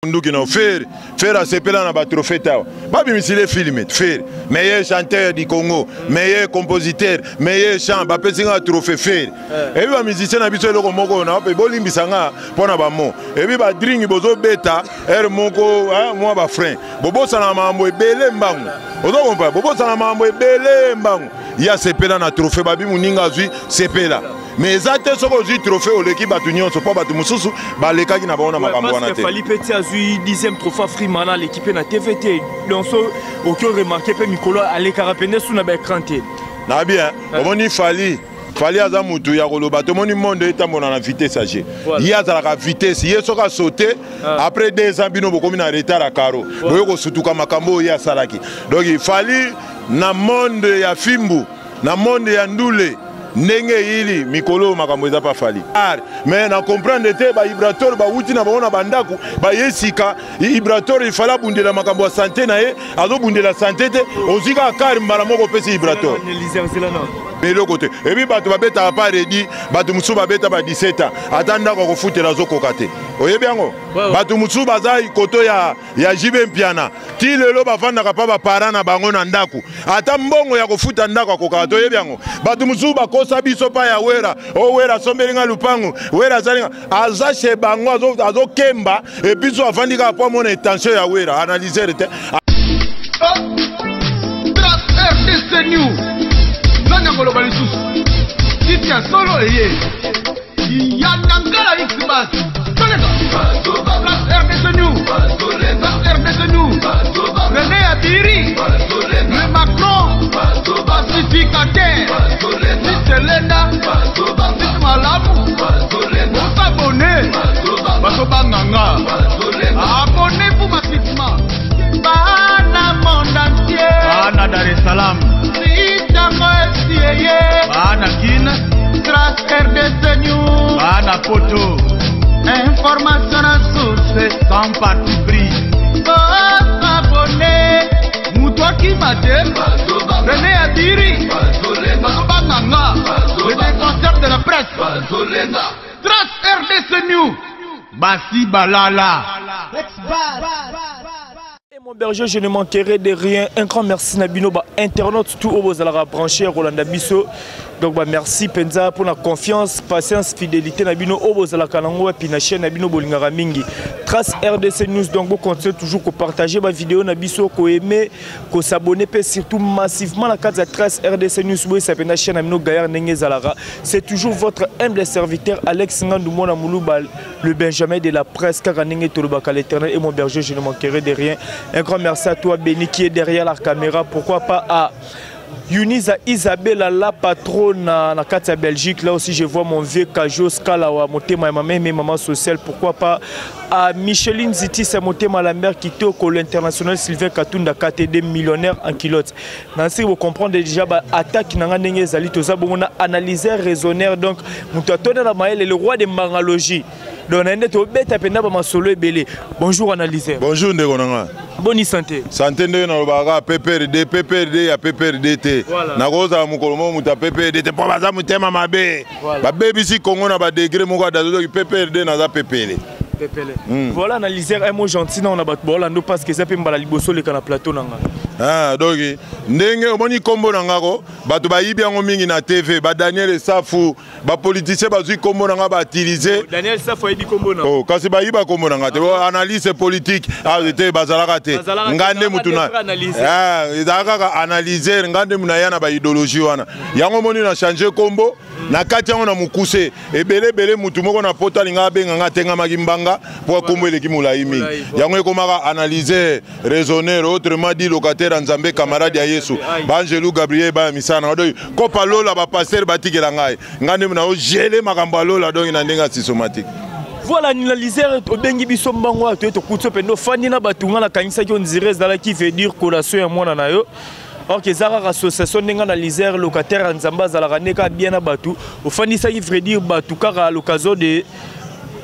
Nduki na Ferre. Ferre asepela na ba trophée tawa. Babimisile film Ferre, meilleur chanteur du Congo, meilleur compositeur, meilleur chant, bapesi nga trophée Ferre. Ebi ba musicien na biso eloko moko na pe bolimbisa nga pona ba mots. Ebi ba drink bozobeta heure moko mwa ba frein. Bobosana mambo ebele mbangu. Ozo comprendre? Bobosana mambo ebele mbangu. Ya sepela na trophée babi muninga azwi sepela. Mais eza te soki ozwi trophée oleki bato nyonso, mpo bato mosusu balekaki na bango na makambo wana te. Fally mpe ti azwi 10e trophée Afrima na aleki mpe na TV te. Donc so oki oremarquer mpe mikolo alekaka pene su na baécran te. Na bien, omoni Fally, Fally aza mutu ya koloba, tomoni monde etambola na vitesse age. Ye azalaka vitesse, ye soki asaute, après 2 ans bino bokomi na retard ya karo. Boye kosutuka makambo oyo ye asalaki. Donc Fally na monde ya fimbu, na monde ya ndule, ndenge eyili mikolo makambo eza pa Fally. Mais na comprendre te ba Ibrator bawuti na bango na bandako, baye sika Ibrator il fallait abundela makambo ya santé na ye, azobundela santé te, ozwi kaka kar mbala moko opesi Ibrator. Eloko te. Ebi bato babetaka pa redi, bato mosusu babeta ba 17 ans, ata ndako akofutela azokoka te. Oyebi yango? Bato mosusu baza koto ya JB Mpiana, ti lelo bavandaka pa ba parents na bango na ndako, ata mbongo ya kofuta ndako akokaka. Toyebi yango. Bato mosusu bakosa biso pa ya Wera, o Wera asombeli nga lupango, Wera azali nga, aza chez bango, azokemba, et puis so avandi kaka po amona intention ya Wera, analyser te. RDC News, nani akoloba lisusu? Titi ya solo eye ya Nangala Xmas. RDC News, RDC News, René Abiri, le Macron, pacificateur, Titelenda, Titi Malamu, bosabone, bato banganga, abonnez-vous massivement. Bana monde entier, bana Dar es Salaam, Sitango esieye, bana Kin, Trace RDC News, bana Poto, information na source, sans parti pris, bosabone, mutu akima te, René Abiri, bato banganga, le défenseur de la presse, Trace RDC News, basi balala. Et mon berger, je ne manquerai de rien. Un grand merci na bino ba internautes tout oyo bozalaka branché Rolanda biso. Donc bah merci penza pour la confiance, patience, fidélité na bino oyo bozalaka nango wapi na chaîne na bino bolingaka mingi. Trace RDC News, donc vous continuez toujours ko partager ba vidéo na biso, ko aimer, ko s'abonner pe surtout massivement la carte Trace RDC News boy ça pena chaîne na bino gaillard ndenge ezalaka. C'est toujours votre humble serviteur Alex Ngandou Mona Moulouba, le Benjamin de la presse, kaka ndenge tolobaka, l'Éternel est mon berger, je ne manquerai de rien. Un grand merci à toi Béni qui est derrière la caméra, pourquoi pas à Yunisa Isabella la patronne na kati ya Belgique. Là aussi je vois mon vieux Kajos Kalawa motema ya mama, mais maman sociale, pourquoi pas à Micheline Ziti, c'est motema la mère Kitoko, l'international Sylvain Katunda KTD millionnaire en culotte. Nancy vous comprendre déjà ba attaque nanga ndenge ezali toza bongo na analyser raisonner, donc mutu atona na mayele, le roi de mangalogie. Donc na nde to beta penda ba masolo ebele. Bonjour analyseur. Bonjour ndeko nanga. Bonne santé. Santé ndenge na lobaka PPRD, PPRD ya PPRD te. Nakozala mokolo moko moto ya PPRD te mpo baza motema mabe. Babebisi Congo na ba degré moko ya dazo, PPRD naza pepele. Pepele. Voilà analyseur, un mot gentil na on a bato bolando parce que ça pe mbala liboso leka na plateau nanga. Ah donc ndenge omoni kombo na ngako bato bayibi yango mingi na TV, ba Daniel Safu, ba politicien bazwi kombo na nga ba utiliser. Oh, Daniel Safu ayibi kombo na. Oh, kasi bayiba kombo na nga te. Oh, analyse politique, ah te bazalaka te. Bazalaka Nga te, nde mutu na. bazalaka te, analyse. Ah, ezalaka kaka analyser, nga nde mutu na ya na ba idéologie wana. Yango moni na changer kombo, na kati yango na mukuse. Ebele ebele mutu moko na poto alinga abenga nga atengamaki mbanga po kombo eleki molai mingi. Yango ekomaka analyser, raisonner, autrement dit locataire ya Nzambe, camarade ya Yesu. Ba Angelou Gabriel ba misana. Donc kopa lola ba pasteur batikela ngai. Nga nde na geler makambo ya lola donc na ndenge systématique. Voilà, analyseur obengi biso mbango ato to kutso pendo fandi na batunga na kanisaki on dirait ezalaki veut dire collation ya mwana na yo. Or que ezalaka association ndenge analyseur locataire ya Nzambe azalaka ndeka bien na batu, ofandisaki veut dire batu kaka à l'occasion de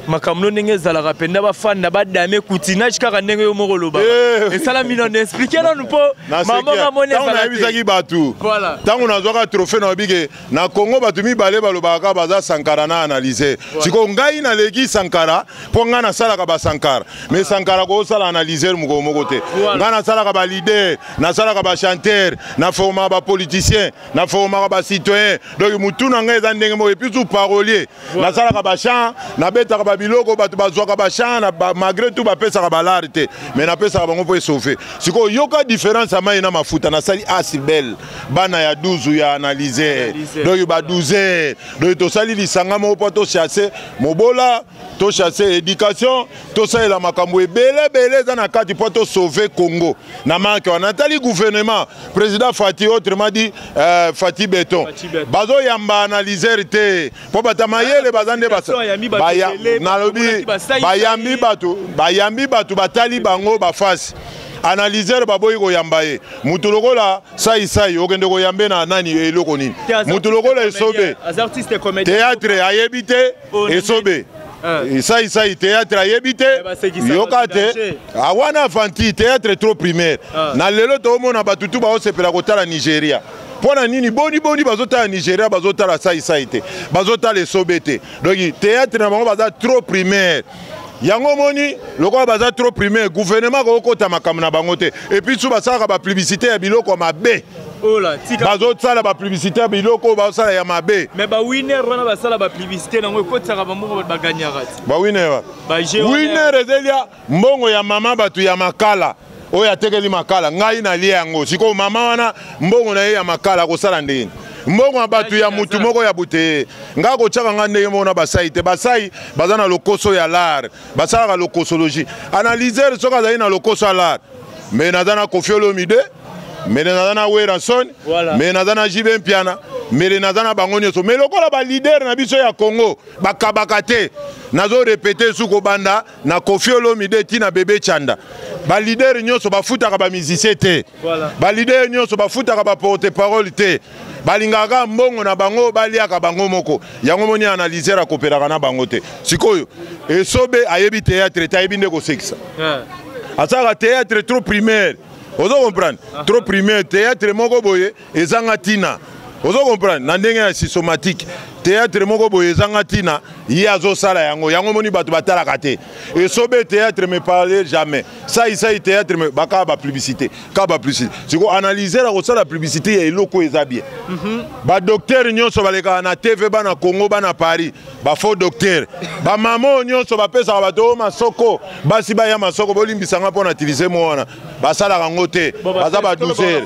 Makambo ndenge ezalaka mpenza, bafanda badame coutinage kaka ndenge yo moko olobaka. Eh. Esalami nano, explique nanu mpo mama mamoni. Ntango nayebisaki bato, ntango nazwaka trophée, nayebi ke na Congo bato mibale balobaka kaka baza Sankara na Analyse. Sikoyo ngai naleki Sankara mpo ngai nasalaka basankara, mais Sankara kosala analyseur mokolo moko te. Ngai nasalaka baleader, nasalaka bachanteur, naformaka bapoliticien, naformaka bacitoyen. Donc mutu na ngai eza ndenge moko. Et puis su parolier, nasalaka bachant, nabetaka babiloko, bato bazwaka bachant malgré tout bapesaka balare te, mais napesaka bango mpo esauve. Sikoyo yoka différence ya mai na mafuta. Nasali asbl bana ya 12 ya analyser, donc ba 12 heures. Donc tosali lisanga moko mpo tochasse mobola, tochasse éducation, tosalela makambo ebele ebele eza na kati mpo tosauve Congo na marke wana. Natali gouvernement, président Fati, autrement dit Fati Beton, bazoyamba analyseur te mpo bato ya mayele baza nde. Nalobi bayambi bato, bayambi bato, batali bango bafasi. Analyseur baboyi koyamba ye. Mutu lokola Saisai, okende koyambe na nani? Eloko nini? Mutu lokola Esobe, théâtre ayebi te. Esobe, Saisai, théâtre ayebi te. Yoka te, awana avanti théâtre trop primaire. Na lelo toomona bato tu baosepela kotala Nigeria. Mpo na nini? Boni boni bazotala Nigeria, bazotala Saisai te, bazotala Esobe te? Donc théâtre na bango baza trop primaire. Yango omoni lokola baza trop primaire, gouvernement kokota makambo na bango te. Et puis su basalaka bapublicité ya biloko ya mabe, bazosala bapublicité ya biloko oyo bazosala ya mabe. Mais bawinner wana basala bapublicité nango, ekotisaka bambongo, bato baganyaka ti. Bawinner, winner ezelia mbongo ya mama bato ya makala oyo atekeli makala. Ngai nalie yango. Sikoyo mama wana, mbongo na ye ya makala akosala ndenge? Mbongo ya bato ya mutu moko ya bute, ngai kotiaka ngai ndenge moko na basai te. Basai baza na lokoso ya lar, basalaka lokosologie. Analyseur soki azali na lokoso ya lar, mais naza na Kofi Olomide, mais naza na Werrason, mais naza na JB Mpiana, mais naza na bango nyonso. Mais lokola baleader na biso ya Congo bakabaka te, nazorepete su, kobanda na Kofi Olomide ntina Bebe Chanda, baleader nyonso bafutaka bamusicien te, baleader nyonso bafutaka baporte parole te. Balingaka mbongo na bango, baliaka bango moko. Yango moni analyseur akopelaka na bango te. Sikoyo Esobe ayebi théâtre te, ayebi nde kosekisa, asalaka théâtre trop primaire. Ozo comprendre? Trop primaire, théâtre moko boye ezanga ntina. Ozo comprendre? Na ndenge ya sysomatique, théâtre moko boye ezanga ntina, ye azosala yango. Yango moni bato batalaka te. Esobe, théâtre me parle jamais. Saisai, théâtre me bakaka bapublicité, kaka bapublicité. Siko analyseur akosala publicité ya eloko eza bien. Badocteur nyonso balekaka na TV, bana Congo, bana Paris, bafaux docteur, bamama oyo nyonso bapesaka bato oyo masoko, basi baya masoko, bolimbisanga mpo na utilize mo wana, basalaka yango te. Baza badouceur,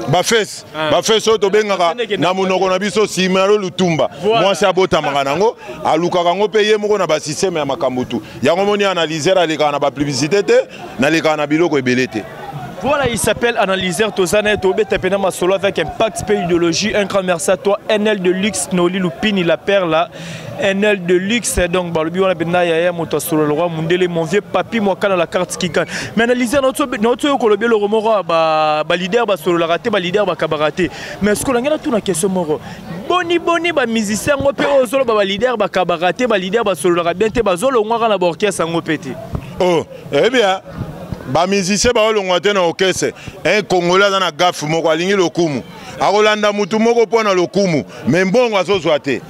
bafese, bafese oyo tobengaka na monoko na biso simaro lutumba. Mwasi abotamaka nango, alukaka yango mpe ye moko na basystème ya makambo tu. Yango moni analyseur alekaka na bapublicité te, nalekaka na biloko ebele te. Voilà, il s'appelle Analyseur Tozana Tobeta Pena Masolo avec impact pe idéologie. Un grand merci à toi, NL de luxe, Noli Lupini, la perle, NL de luxe. Donc, balobi wana benda yaya moto solo le roi Mundele, mon vieux papi moi kana la carte qui gagne. Mais analyseur notre notre kolobi le remoro ba ba leader ba solo la raté, ba leader ba kabaraté. Mais ce que l'on a tout na question moro. Boni boni ba musicien ngo pe ozolo ba leader ba kabaraté, ba leader ba solo la bien te, ba zolo ngwa na ba orchestre ngo pete. Oh, eh bien, bamusicien baolongwa te na orchestre. Un Congolais aza na gafe moko, alingi lokumu, akolanda mutu moko mpo na lokumu, mais mbongo azozwa te.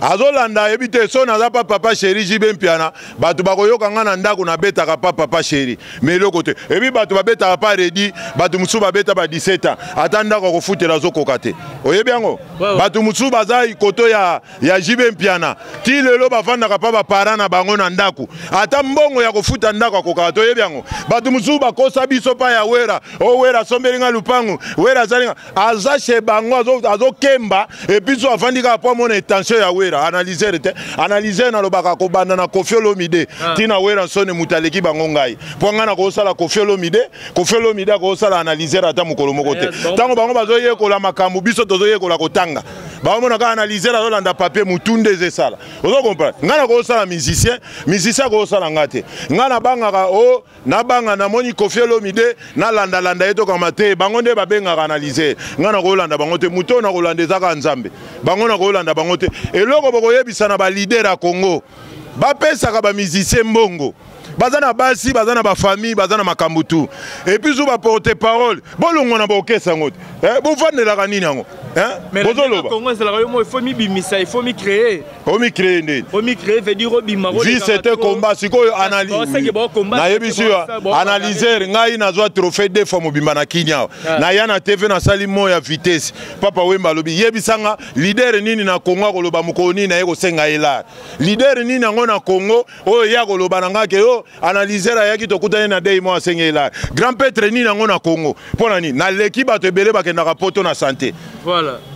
Azolanda, ayebi te. So naza pa Papa Chéri JB Mpiana, bato bakoyoka nga na ndako, nabetaka pa Papa Chéri, mais eloko te. Ebi bato babetaka pa Redi, bato mosusu babeta ba 17 ans, ata ndako akofutela azokoka te. Oyebi yango, bato mosusu baza koto ya JB Mpiana, ti lelo bavandaka mpa baparent na bango na ndako, ata mbongo ya kofuta ndako akokaka. Toyebi yango. Bato mosusu bakosa biso pa ya Wera o Wera asombeli nga lupangu, Wera azali nga, aza chez bango, azokemba. Et puis so avandi kaka po amona attention ya Wera. Analyseur te, analyseur nalobaka kobanda na Kofi Olomide ntina Wera nsone, moto aleki bango ngai, mpo ngai nakosala Kofi Olomide, Kofi Olomide akosala analyseur ata mokolo moko te. Ntango bango bazoyekola makambo, biso tozoyekola kotanga. Baomona kaka analyseur azolanda papier, mutu nde eza esala. Ozo comprendre? Ngai nakosala musicien, musicien akosala nga te. Ngai nabangaka o nabanga, namoni Kofi Olomide, nalandalanda ye, tokama te. Bango nde babengaka analyse. Ngai nakolanda bango te. Moto oyo nakolanda eza kaka Nzambe. Bango nakolanda bango te. Eloko bokoyebisa na baleader ya Congo. Bapesaka bamusicien mbongo, baza na basi, baza na bafamille, baza na makambo tu. Et puis zo baporte parole, bolongwa na baorchestre yango te. Eh, bovandelaka nini yango? Eh, bozoloba Congo ezalaka yo mo, il faut mibimisa, il faut micréer. Omicréer ndeni? Omicréer veut dire obima. Vie, c'était combat. Sikoyo nayebisi yo, analyser ngai, nazwa trophée deux fois mobimba na Kini awa. Naya na TV, nasali mo ya vitesse. Papa Wemba alobi: yebisanga leader nini na Congo akoloba mokolo nini naye kosenga ye lar. Leader nini yango na Congo oyo ye akoloba na ngai ke yo analyser ayaki, tokutani na dei mo, asenge ye lar? Grand prêtre nini yango na Congo? Mpo na nini naleki bato ebele bakendaka Poto na santé?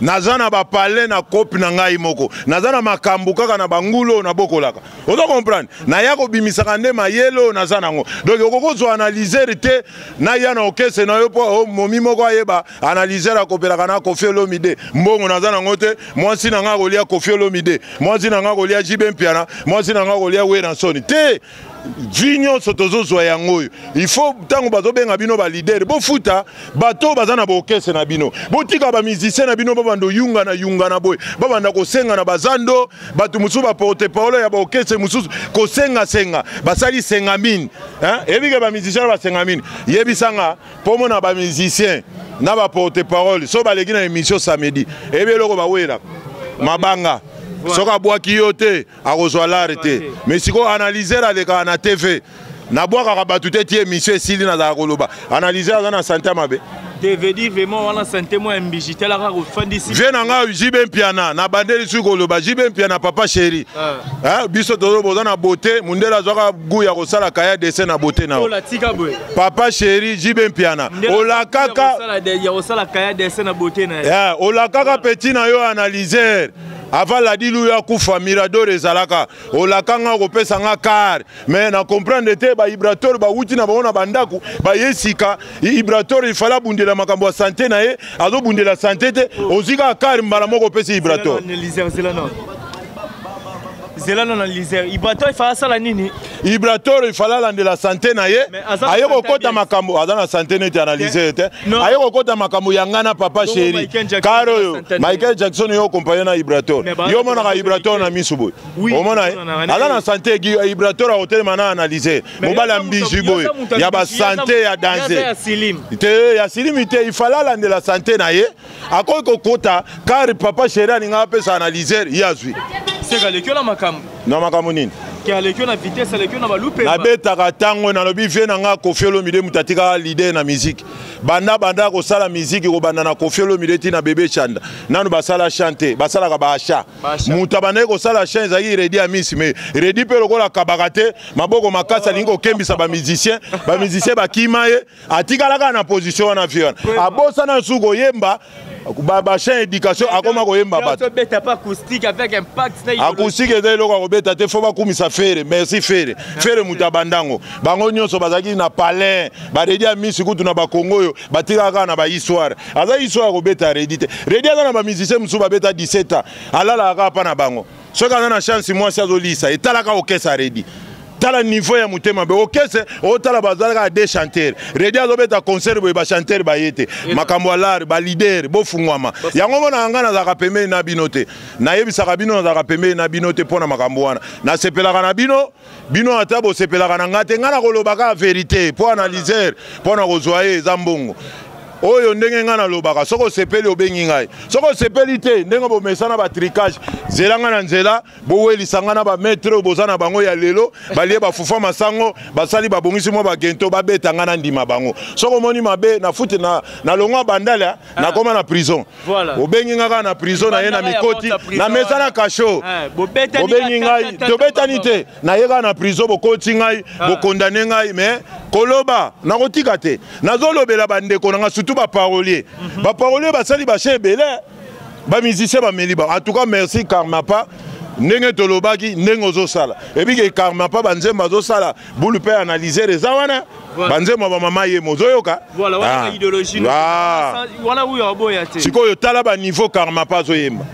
Naza na bapale na kope na ngai moko, naza na makambo kaka na bangulu oyo nabokolaka. Ozo comprendre? Naya kobimisaka nde mayele oyo naza nango. Donc okoki kozwa analyser te, naya na orchestre na yo mpo momi moko ayeba analyser akopelaka na Kofi Olomide. Mbongo naza nango te. Mwasi na ngai akolia Kofi Olomide, mwasi na ngai akolia JB Mpiana, mwasi na ngai akolia Werrason te. Vi nyonso tozozwa yango oyo, il faut ntango bazobenga bino baleader, bofuta bato oyo baza na baorchestre na bino. Botika bamusicien na bino babanda oyungana yungana boye, babanda kosenga na bazando. Bato mosusu, baporte parole ya baorchestre mosusu, kosengasenga, basali senga mine. Eyebike bamusicien na basenga mine. Yebisanga mpo mona bamusicien na baporte parole so baleki na émission samedi, eyebi eloko bawelaka mabanga. Soki abwaki yo te, akozwa lare te. Mais sikoyo analyser alekaka na TV, nabwakaka bato te. Ti émission esili, nazalaka koloba analyser aza na santé mabe. Veut vraiment wana santé mo ya mbiji, talaka kofandisi. Vie na ngai JB Mpiana, na bandeli soki koloba JB Mpiana, papa chéri. Biso tozo boza na beauté, mundele azwaka gu ya kosala kaya dessin na beauté na tika boye. Papa chéri JB Mpiana, olakaka ya kosala kaya dessin na beauté na ye. Olakaka petit na yo analyser avant ladilu oyo akufa, Mirador ezalaka, olaka nga kopesa nga car. Mais na comprendre te, baibrator bawuti na bango na bandako, baye sika. Ibrator ifale abundela makambo ya santé na ye, azobundela santé te. Ozwi kaka car mbala moko, opesi Ibrator. Zela na analyser. Ibrator ifale asala nini? Ibrator ifale alandela santé na ye. Aye kokɔta makambo, aza na santé neti analyser te. Aye kokɔta makambo ya ngai na papa chéri. Car oyo Michael Jackson, yo compagnie na Ibrator, yo omonaka Ibrator na misu boye, omona ye aza na santé. Ibrator akotelema na analyser, mobali ya mbisi boye ya basanté ya danger te, ya silimi te. Ifale alandela santé na ye. Akoki kokota car papa chéri alinga apesa analyser, ye azwi. Seka aleki yo na makambo. Na makambo nini? Ke aleki yo na vitesse, aleki yo na balupe. Nabetaka ntango nalobi vie na nga Kofi Olomide, moto atikaka leader na musique. Banda banda kosala musique, kobanda na Kofi Olomide ti na Bebe Chanda, nanu basala chante, basalaka baachat. Moto abandaki kosala chant ezalaki Redi Amisi. Mais Redi mpe lokola akabaka te, maboko makasi, alingi kokembisa bamusicien, bamusicien bakima ye, atikala kaka na position wana. Vie wana abosana lisusu koyemba bachant éducation, akoma koyemba bato. Acoustique eza eloko ya kobeta te. Fo bakumisa Fere. Merci Fere. Fere moto abandango, bango nyonso bazalaki na palin. Baredi ya misi kutu na bakongo oyo batikaka kaka na bahistoire. Aza histoire ya kobeta Redi te. Redi aza na bamusicien mosusu babeta 17 ans, alalaka kaka mpa na bango. Soki aza na chance, mwasi azolisa etalaka okesa. Redi, tala niveau ya motema be okese otala, bazalaka deux chanteurs. Redi azobeta concert boye, bachanteur baye te. Makambo ya lare, baleader bofungwama yango. Monaka ngai nazalaka pembeni na bino te. Nayebisaka bino, nazalaka pembeni na bino te mpo na makambo wana. Nasepelaka na bino, bino ata bosepelaka na ngai te. Ngai nakoloba kaka vérité mpo analyser, mpo na kozwa ye eza mbongo oyo. Ndenge ngai nalobaka, soki osepeli, obengi ngai. Soki osepeli te, ndenge bomesana batricage, zela ngai na nzela, bowelisa ngai na bamaître oyo boza na bango ya lelo, balie bafufa masango, basali babongisi mwa bagento, babeta ngai na ndima bango. Soki omoni mabe na futi na longwa bandala, nakoma na prison. Obengi ngai kaka na prison, na ye na mikoti na mesa na kasho. Bobengi ngai, tobetani te, naye kaka na prison, bokoti ngai, bokondane ngai. Mais koloba nakotika te. Nazolobela bandeko na ngai, surtout baparolier. Baparolier basali bashe ebele, bamusicien bameli ba. En tout cas, merci Karmapa, ndenge tolobaki, ndenge ozosala ebike Karmapa, banzembo azosala bulu mpe analyser eza wana, banzembo ya bamama ye mozoyoka. Sikoyo tala baniveau Karmapa azoyemba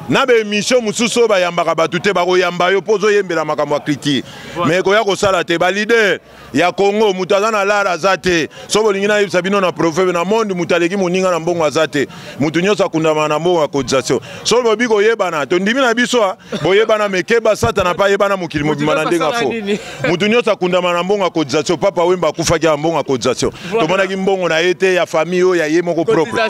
na baémission mosusu oyo bayambaka bato te, bakoyamba yo mpo ozoyembela makambo ya culture. Mais koya kosala te. Baleader ya Congo, moto aza na lara aza te. So bolingi nayebisa bino na proverbe na monde, moto aleki moninga na mbongo aza te. Moto nyonso akundamaka na mbongo ya cotisation. So bobi koyebana, tondimi na biso. Boyebana mekeba Satana mpe ayebana mokili mobimba na ndenge afo. Moto nyonso akundama na mbongo ya cotisation. Papa Wemba akufaki ya mbongo ya cotisation. Tomonaki mbongo na ye te ya famille oyo ya ye moko propre.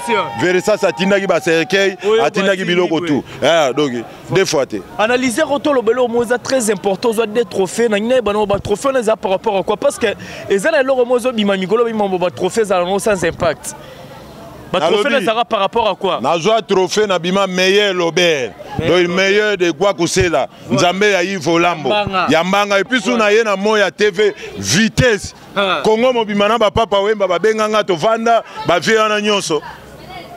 Versas atindaki ba cercueil, atindaki biloko tout. Eh, donc deux fois te. Analyser otolobela omo eza très important, ozwa des trophées na ngai bana ba trophées wana eza par rapport à quoi? Parce que eza na eloko mo ezobima mikolo bima ba trophées ezala nango sans impact. Batrophée ezalaka par rapport à quoi? Nazwa trophée, nabima meilleur lobert, donc meilleur de Gwakusela, Nzambe ya Yves Olambo ya mbanga. Et puis su na ye na moi ya TV vitesse Kongo mobima na bapapa Wemba babenganga, tovanda bavie wana nyonso.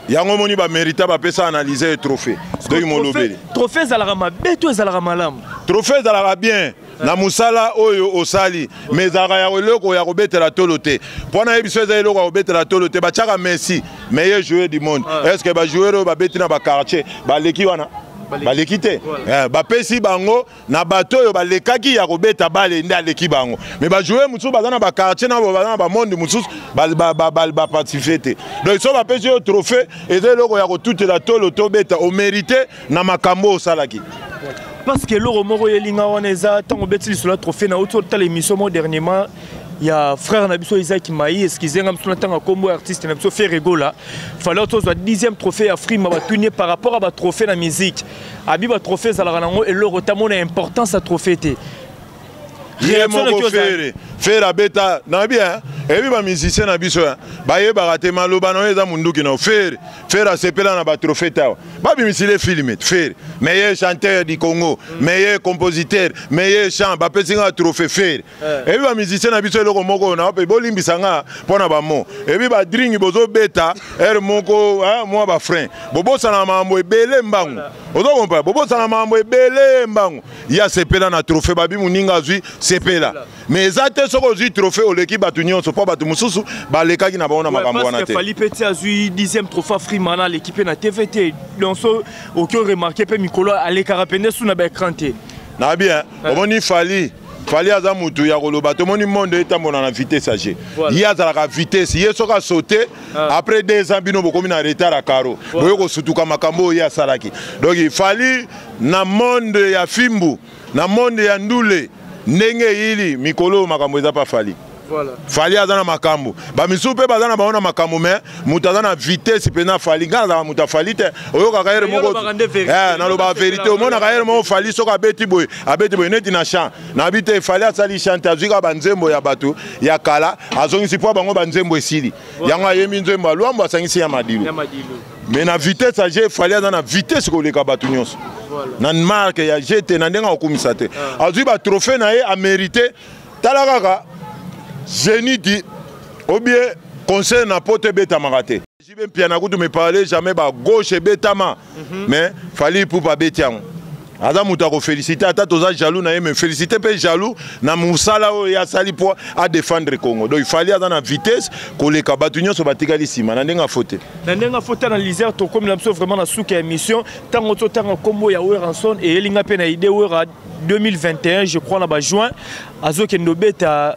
Yango omoni bamérita bapesa analyse ye trophée, donc molobeli. Trophée ezalaka mabe to ezalaka malamu? Trophée ezalaka bien na mosala oyo osali, mais ezalaka ya eloko ya kobetela tolo te. Mpo na yebi so eza eloko ya kobetela tolo te. Batiaka Messi meilleur joueur du monde, est ce que bajoueur oyo babeti na baquartier baleki wana? Baleki te. Bapesi bango na bato oyo balekaki ya kobeta bale nde aleki bango, mais bajoueur mosusu baza na baquartier na baza na bamonde mosusu, baparticipe te. Donc so bapesi oyo trophée, eza eloko ya kotutela tolo tobeta, omérite na makambo oyo osalaki. Parce que eloko moko eyelinga wana eza ntango obeti lisolo ya trophée, na outi otala émission mo dernièrement ya frère na biso Isaac Mai, excuse nga biso na ntanga nkombo ya artiste na biso Ferre Gola, fallait tozwa 10e trophée ya Frima. Batuni par rapport à batrophée na musique, abi batrophée ezalaka nango eloko tamona importance ya trophée te. Ye moko Ferre, Ferre abeta nayebi eyebi bamusicien na biso bayebaka te maloba na oyo eza munduki na Ferre. Ferre asepela na batrophée te. Awa babimisile film, Ferre meilleur chanteur du Congo, meilleur compositeur, meilleur chant, bapesi nga trophée Ferre. Eyebi bamusicien na biso eloko moko na mpe bolimbisa nga mpo na bamo eyebi badringi bozobeta ere moko mwa bafrein, bobosana makambo ebele mbangu. Ozokompa bobosana makambo ebele mbangu. Ye asepela na trophée, babi moninga azwi, sepela, mais eza te soki ozwi trophée oleki bato nyonso, mpo bato mosusu balekaki na bango na makambo wana te. Fally mpe ti azwi 10e trophée Afrima na aleki mpe na TV te. Donc so oki oremarquer mpe mikolo alekaka pende su na baécran te. Na bien omoni Fally, Fally aza mutu ya koloba. Tomoni monde etambola na vitesse age. Ye azalaka vitesse. Ye soki asaute, après 2 ans bino bokomi na retard ya karo, boye kosutuka makambo oyo ye asalaki. Donc Fally na monde ya fimbu, na monde ya ndule, ndenge eyili mikolo oyo, makambo eza pa Fally. Fally aza na makambo, bamisusu mpe baza na bango na makambo, mais moto aza na vitesse mpenza Fally. Ngai nazalaka moto afali te. Oyokaka ere moko nalobaka vérité. Omonaka ere moko Fally soki abeti boye, abeti boye neti na chant. Nayebi te, Fally asali chant te, azwi kaka banzembo ya bato ya kala, azongisi mpo bango banzembo esili. Yango ayembi nzembo ya Lwambo, asangisi ya Madilu. Mais na vitesse ya je, Fally aza na vitesse koleka bato nyonso na marque ya je te, na ndenge akokumisa te. Azwi batrophée na ye, amérité. Tala kaka Zénith obie concert na poto ebetamaka te. JB Mpiana kutu me parle jamais, bagauche ebetama, mais Fally Ipupa abeti yango. Aza moto akofélicité, ata toza jaloux na ye, mais félicité mpe jaloux na mosala oyo ye asali mpo adéfendre Congo. Donc Fally aza na vitesse koleka bato nyonso batikali nsima na ndenge afo te. Na ndenge afo te. Analyseur, tokomi na biso vraiment na suka ya émission. Ntango totanga nkombo ya Werrason, eyelinga mpe na idée Wera 2021, je crois na bajuin, azokende obeta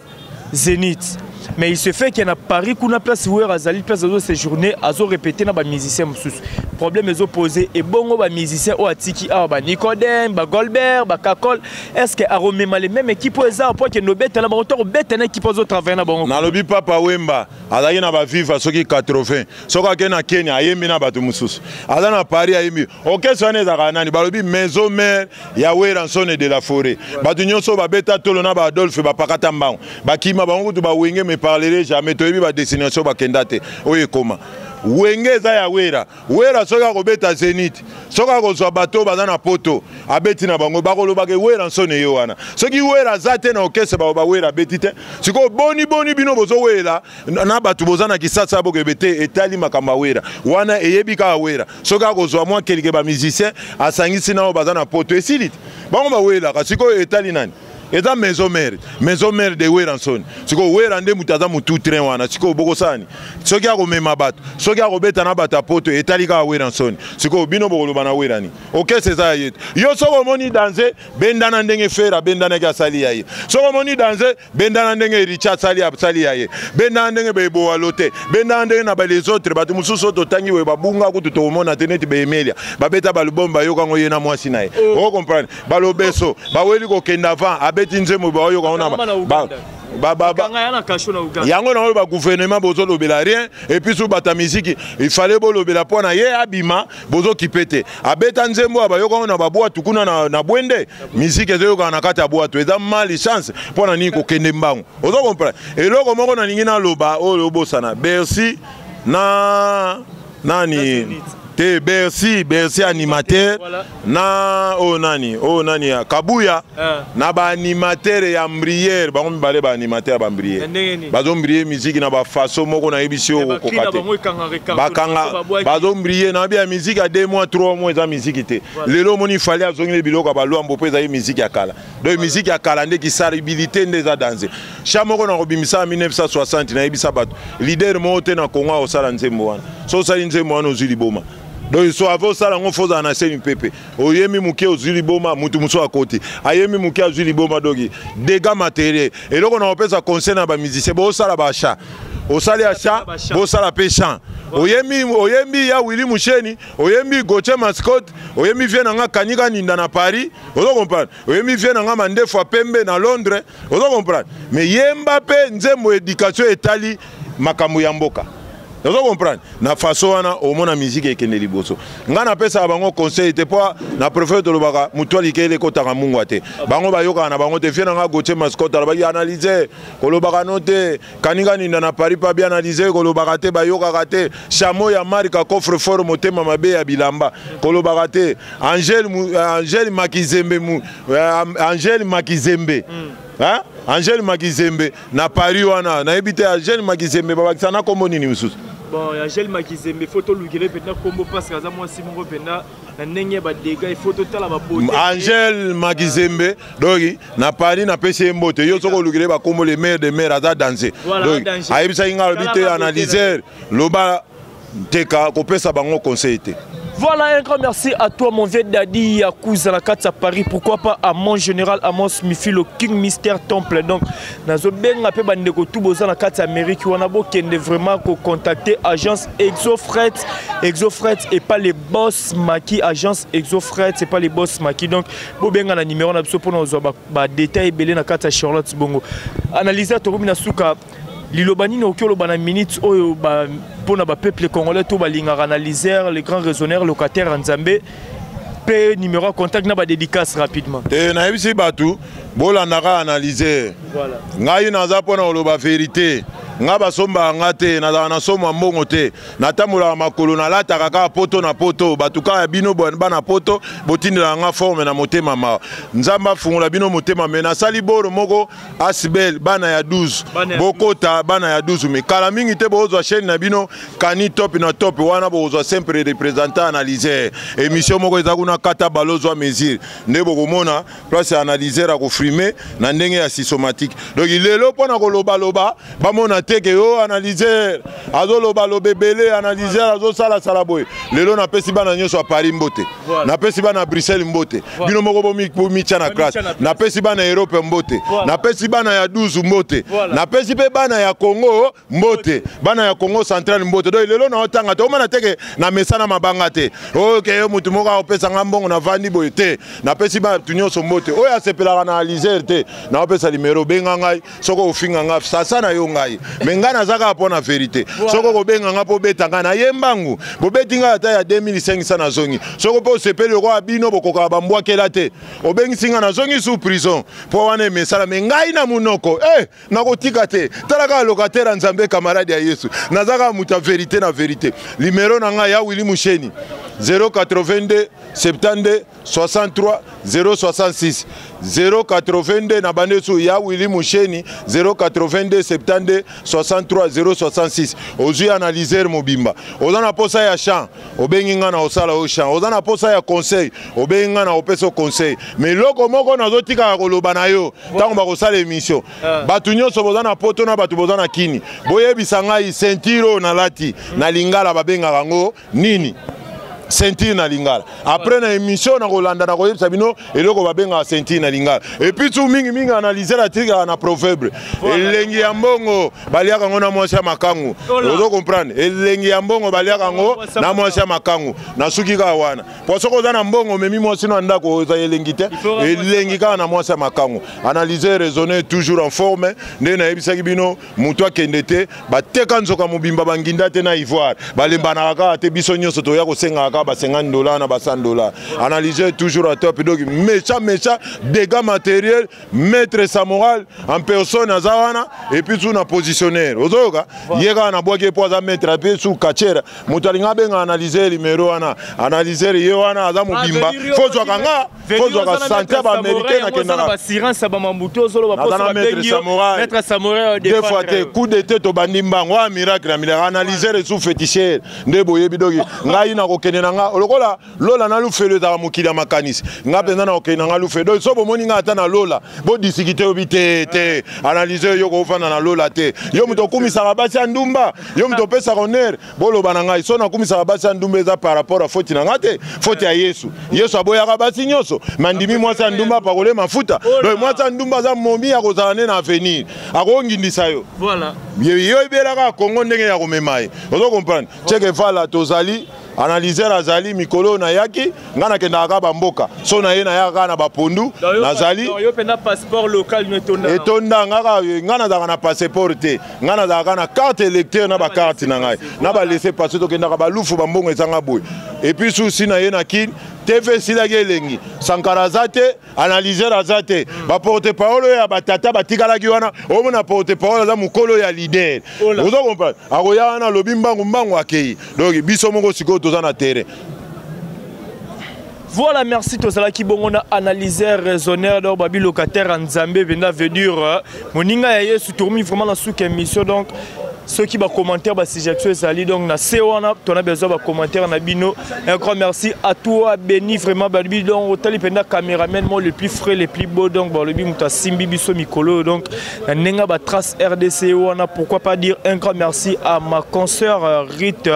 Zénith, mais il se fait qu'il na Paris kuna, place Wera azali, place azo séjourner, azo répéter na bamusicien mosusu. Problème ezopose ebongo bamusicien oyo atiki awa, banicodème, bagolbert, bakakol, est ce que aromema les mêmes équipe oyo eza po akende obeta na bango to akobeta na équipe azotravaille na bango? Nalobi Papa Wemba azalaki na baviva soki 80, soki akei na Kenya ayembi na bato mosusu, aza na Paris ayembi. Orchestre wana ezalaka nani? Balobi maison mère ya Werrason de la forêt, bato nyonso babeta tolo na baadolphe bapakata mbango, bakima bango kutu. Bawenge me parlere jamais, toyebi badestination bakenda te. Oyo ekoma Wenge eza ya Wera. Wera soki akobeta Zénith, soki akozwa bato baza na poto abeti na bango, bakolobaka Werrason ye wana. Soki Wera aza te na orchestre, bao bawera abeti te. Sikoyo boni boni bino bozowela na bato boza na Kisasa, bokebe te. Etali makambo ya Wera wana, eyebi kaka Wera. Soki akozwa mwa quelques bamusicien, asangisi na oyo baza na poto, esili te. Bango bawelaka. Sikoyo etali nani? Eza maison mère, maison mère de Werrason. Sikoyo Wera nde moto aza motu train wana. Sikoyo bokosala nini? Soki akomema bato, soki akobeta na bato ya poto, etali kaka Werrason. Sikoyo bino bokoloba na Wera nini? Okese eza ya ye te. Yo soki omoni danze, bendana ndenge Ferre abendanaki asali ya ye. Soki omoni danze, bendana ndenge Richard asali asali ya ye. Bendana ndenge beboalo te, bendana ndenge na ba les autres bato mosusu oyo totangi boye babunga kutu tokomona te, neti baemelia babeta balubom bayoka yango ye na mwasi na ye. Oh. Oko comprendre balobeso baweli kokende avant abeti nzembo baoyoka yango na yango na oyo bagouvernement bozolobela rien. Et puis so bato ya miziki, il fallait bolobela mpo na ye abima, bozokipe te. Abeta nzembo ya bayoka yango na babwatu kuna na Bwende, miziki ezoyokana na kati ya bwatu, eza mal chance. Mpo na nini kokende mbangu? Ozo comprendre? Eloko moko nalingi naloba oyo obosana, Bercy na nani te, Bercy, Bercy animateur. Voilà. Na oyo nani, oyo nani ya Kabuya. Na baanimateur ya mbriere, bango mibale baanimateur ya bambriere, bazombrier musique na bafaçon moko nayebisi yo okokoka te. Bakanga bazombrier na ya musique ya 2 mois, 3 mois, eza musique te. Lelo omoni Fally azongeli biloko ya balwambo mpo ezali musique ya kala. Donc musique ya kala nde kisaribilité nde eza danger. Cha moko na kobimisa ya 1960, nayebisa bato, leader moko te na Kongo akosala nzembo wana. So osali nzembo wana, ozwi liboma. Donc so ave osala yango, fo ozala na seni pepe. Oyembi moke, ozwi liboma. Mutu mosusu akoti, ayembi moke, azwi liboma. Donc dégâts matériel. Eloko na kopesa conseil na bamusicien, bosala baachat. Osali achat, bosala mpe chant. Oyembi, oyembi ya Willi Musheni, oyembi Gauthier Mascotte, oyembi vie na nga Kanika Ninda na Paris, ozo comprendre? Oyembi vie na nga Mandefu ya pembe na Londres, ozo comprendre? Mais yemba mpe nzembo éducation, etali makambo ya mboka, ozo comprendre? Na façon wana omona musique ekende liboso. Ngai napesaka bango conseil te, mpo na préfère tolobaka motu alikeli ekotaka mungwa te. Bango bayokaka na bango te. Vie na nga Gauthier Mascotte alobaki analyse kolobaka no te. Kaninga Ninda na Paris mpe abi analyse kolobaka te, bayokaka te. Chamo ya marka coffre fort, motema mabe ya bilamba, kolobaka te. Angele, Angele Makizembe, Angele Makizembe, Hein? Angele Makizembe na Paris wana, nayebi te Angele Makizembe babakisa na kombo nini mosusu. Bon, Angele Makizembe, faut tolukele mpenza kombo, parce que aza mwasi moko mpenza na ndenge ya badégâts, il faut totala babote. Angele Makizembe, donc na Paris napesi ye mbote. Yo soki olukele bakombo, le maire de maire aza danse. Donc ayebisaki ngai, alobi te, analyseur loba teka kopesa bango conseil te. Voilà, un grand merci à toi, mon vieux Daddy Yakuza, la à Paris. Pourquoi pas à mon général Amos Mifilo, King Mister Temple. Donc, nazo benga pe bandeko tout boza na kati Amérique wana, bokende vraiment ko contacter agence Exofret. Exofret et pas les boss Maki, agence Exofret, c'est pas les boss Maki. Donc, bo benga na numéro na biso pona ozwa ba, ba détail ebele na kati Charlotte bongo. Analyser tokomi na suka. Liloba nini okoki oloba na minute oyo mpona bapeuple congolais to balingaka analyseur, le grand raisonneur, locataire ya Nzambe, mpe numéro ya contact na badédicace rapidement? Te, nayebisi bato bolandaka analyseur. Ngai naza mpona koloba vérité. Nga basombaka nga te, nazalaka na somo ya mbongo te, natambolaka makolo, nalataka kaka poto na poto. Bato kaka ya bino bana poto botindelaka nga forme na motema mawa. Nzambe afungola bino motema. Me nasali boro moko asbel bana ya 12, bokota bana ya 12. Me kala mingi te bozwa chaîne na bino Kani Top na Top wana, bokozwa simple représentant analyseur. Émission moko eza kuna, kata balozwa mesure nde bokomona place ya analyseur akofrime na ndenge ya systématique. Donc lelo mpo na kolobaloba, bamona te ke yo analyseur azolobaloba ebele, analyseur azosalasala boye. Lelo napesi bana nyonso ya Paris mbote, napesi bana ya Bruxelles mbote, bino moko bomitya na classe, napesi bana ya Europe mbote, napesi bana ya 12 mbote, napesi mpe bana ya Congo mbote, bana ya Congo Central mbote. Donc lelo na otanga te, omona teke na mesana mabanga te. Oke yo motu moko akopesanga mbongo, navandi boye te. Napesi bato nyonso mbote oyo asepelaka na analyseur te. Naopesa limero, obenga ngai. Soki ofinga nga, sasa na yo ngai, me ngai naza kaka mpo na vérité. Soki okobenga nga mpo obeta ngai, naye mbangu. Bobeti ngai ata ya 2500, nazongi. Soki mpo osepeli lokola bino bokokaka bambwakela te, obengisi ngai, nazongi sous prison mpo wana emesala. Me ngai na monoko nakotika te. Tala kaka locataire ya Nzambe, camarade ya Yesu, naza kaka moto ya vérité na vérité. Limero na ngai ya Willi Musheni, 082 72 63 066. 082 na bande su ya Willy Musheni 082 72 63 066. Ozwi analyseur mobimba. Oza na posa ya champ, obengi nga na osala o champ. Oza na posa ya conseil, obengi nga na opesa conseil. Mais loko moko nazotikaka koloba na yo ntango bakosala émission. Bato nyonso boza na poto na bato boza na kini, boyebisa ngai ceinture oyo nalati na lingala babengaka yango nini? Ceinture na lingala. Après na émission na kolanda na koyebisa bino eloko babengaka ceinture na lingala. Et puis tu mingi mingi analyser la trika na proverbe. Elengi ya mbongo baliaka yango na mwasi ya makangu. Ozo comprendre? Elengi ya mbongo baliaka yango na mwasi ya makangu. Na suki kaka wana. Po soki oza na mbongo omemi mwasi na ndako oza elengi te. Elengi kaka na mwasi ya makangu. Analyser, raisonner, toujours en forme. Nde nayebisaki bino moto akende te, bateka nzoka mobimba banginda te na ivoire. Balembanaka kaka te, biso nyonso toya kosengaka kaka ba $50 na ba $100. Analyser toujours à top. Donc méchant méchant dégâts matériels, maître sa morale en personne aza wana et puis sous na positionnaire. Ozoyoka ye kaka na bwaki po aza maître ape sous kachera. Moto alinga abenga analyser numéro wana, analyser ye wana aza mobimba. Faut zwaka nga, faut zwaka santé ba américain na kendaka. Ba sirance ba mambuto ozolo ba poso ba bengi samouraï. Maître samouraï deux fois te coup d'été to bandi mbango a miracle na miracle analyser sous féticheur nde boyebi doki ngai na kokende na nga lokola lola na lufelo ezalaka mokili ya makanisi nga mpenza na kokende na nga lufelo donc so bomoni nga ata na lola bodisikite obi te te analyse yo kofanda na lola te yo moto okumisaka basi ya ndumba yo moto opesaka honneur boloba na ngai so nakumisaka basi ya ndumba eza par rapport a foti na nga te foti ya Yesu. Yesu aboyaka basi nyonso me andimi mwasi ya ndumba apakole mafuta. Donc mwasi ya ndumba aza momi ya kozala ne na avenir akongindisa yo. Voilà. Yo ebelaka Kongo ndenge ya komema ye. Ozo comprendre? Che Guevara tozali analyseur azali mikolo na yaki nga nakendaka kaka bamboka so na ye nayaka kaka na bapondu nazali yo pena passeport local no etonda etonda nga kaka nga nazalaka na passeport te nga nazalaka na carte électeur na bacarte na ngai na balese passe tokendaka balufu bambongo ezanga boye et puis susi na ye na Kin TV esilaki elengi Sankara aza te analyseur aza te ba porte parole ya batata batikalaki wana omona porte parole aza mokolo ya leader ozo comprendre akoya wana alobi mbangu mbangu akei donc biso moko sikoyo toza na terrain. Voilà, merci tozalaki bongo na analyseur raisonneur donc babi locataire ya Nzambe venda veut dire moninga ya Yesu tourmi vraiment na suka émission donc ceux qui ba commentaire ba suggestion ezali donc na se wana on a besoin ba commentaire na bino. Un grand merci à toi Béni vraiment babi donc otali penda caméraman moi le plus frais le plus beau donc balobi muta simbi biso mikolo donc na nenga ba trace RDC wana pourquoi pas dire un grand merci à ma consoeur Rite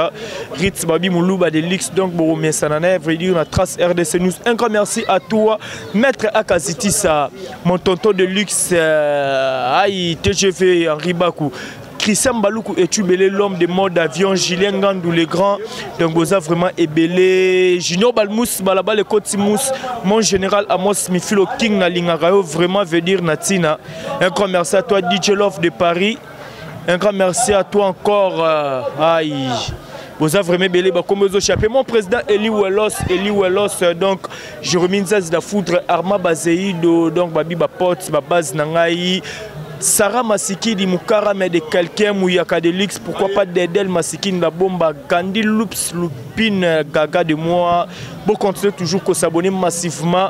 Rite babi muluba de luxe donc bo mesana na vrai dire na trace RDC News. Un grand merci à toi maître Akazitisa mon tonton de luxe aïe TGV Henri Bakou Christian Baloukou et Tubélé, l'homme de mode avion, Julien Gandou, le grand, donc Boza vraiment ébélé, Junior Balmous, Balaba, le Kotimous, mon général Amos Mifilo King, Nalingarayo, vraiment veut dire Natina. Un grand merci à toi, DJ Love de Paris. Un grand merci à toi encore, aïe. Boza vraiment belé, bah, comme vous mon président Eli Wellos, Eli Wellos, donc Jérémy Nzaz la foudre, Arma Bazeïdo, donc Babi Bapote, ma base Nangaï. Sarah Masikini Mukara mais de quelqu'un Mouyaka de luxe, pourquoi pas Dedel Masikini la bomba Gandhi Loops Lupine Gaga de moi. Bon continuer toujours qu'on s'abonner massivement.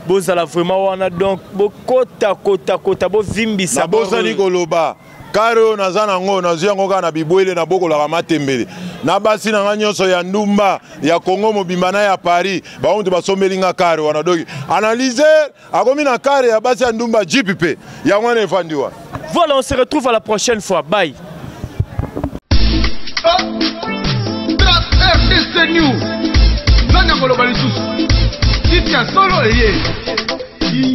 Bozala vraiment wana donc bo kota kota kota bo vimbi sa na bozali koloba karo naza nango nazwi yango kaka na bibwele na bokolaka matembele na basi na nga nyonso ya ndumba ya Congo mobimba na ya Paris bango mutu basombeli nga kare wana donc analyseur akomi na kare ya basi ya ndumba jeep pe yango wana efandi wana. Voilà, on se retrouve à la prochaine fois. Bye. RDC News. Nani akoloba lisusu? Kiti ya solo eye.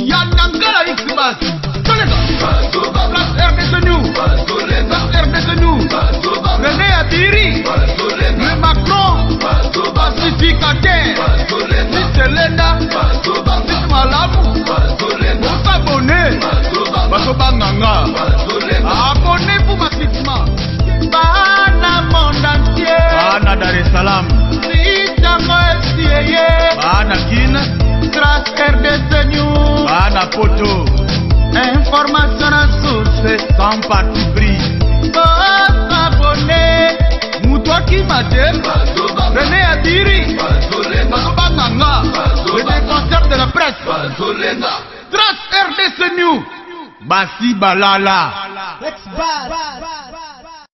Ya Nangala Xmas. Toleka. RDC News. RDC News. René Abiri. Le Macron. Pacificateur. Sitelenda. Malamu. Bosabone. Basobanganga. Abonnez-vous massivement. Bana monde entier. Bana Dar es Salaam. Bana Kin. Trace RDC News. Bana Poto. Information à source sans parti pris. Bosabone. Mutu akima te. René Abiri. Basobanganga. Le défenseur de la presse. Trace. RDC New basi balala. Ex-Bad.